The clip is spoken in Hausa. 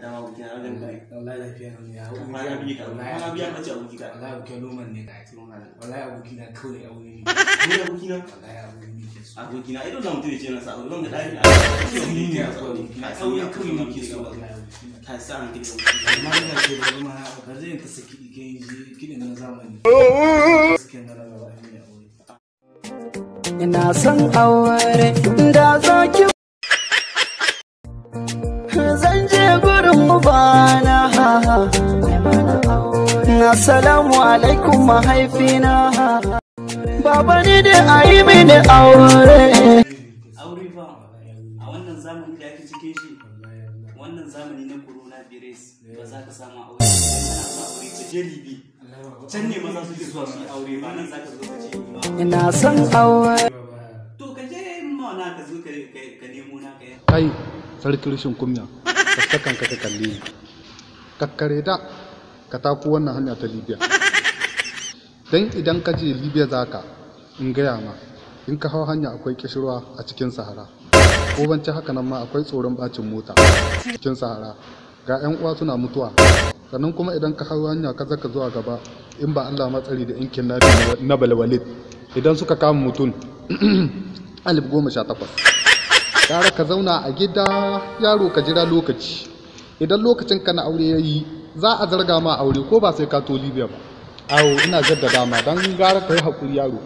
Dama aboki na ran gari. Wallahi lafiya ne ya. Kwana biyu ka. Kwana biyu ka ce aboki ka. Wallahi aboki noman ne ka. Wallahi aboki na kawai aure ne. Ni aboki na. Wallahi aure ne ke so. Aboki na idan mutum ya ce na sa aure wanga dai. Ni ne aboki na. Aure kawai ne ke so. Wallahi aboki na. Ka sa an kike. Amma ina ce da zama ka zai ta saki ike kiɗin na zamani. Gaskiya na rayuwa ne aure. Ina son aure da zaki zan je gurin ubana. Assalamu alaikum mahaifina. Baba ni da ayi mini aure. Aure fa a wannan zamani da ake cikin shi, wannan zamani na coronavirus, ba za ka samu aure ba. Kana son aure, ka je Libi, can ne maza suke zuwa su yi aure, ba nan za ka zo ka ce ni ba. Ina son aure. To ka je ma na ka zo ka nemo naka ya. Kai sarki rashin kunya, ka sakan ka kalle ni kakkare da ka tako wannan hanya ta Libya, dan idan ka je Libya zaka in gaya ma, in ka hau hanya akwai kishirwa a cikin sahara, ko banci haka nan ma akwai tsoron bacin mota cikin sahara, ga yan uwa suna mutuwa. Sannan kuma idan ka hau hanya ka zaka zuwa gaba, in ba Allah matsari da inkin na balwalid, idan suka kama mutum 18,000. Gara ka zauna a gida yaro, ka jira lokaci. Idan lokacin ka na aure ya yi, za a zarga ma aure ko ba sai ka to Libya ba. Awo, ina jaddada ma, don gara ka yi haƙuri yaro.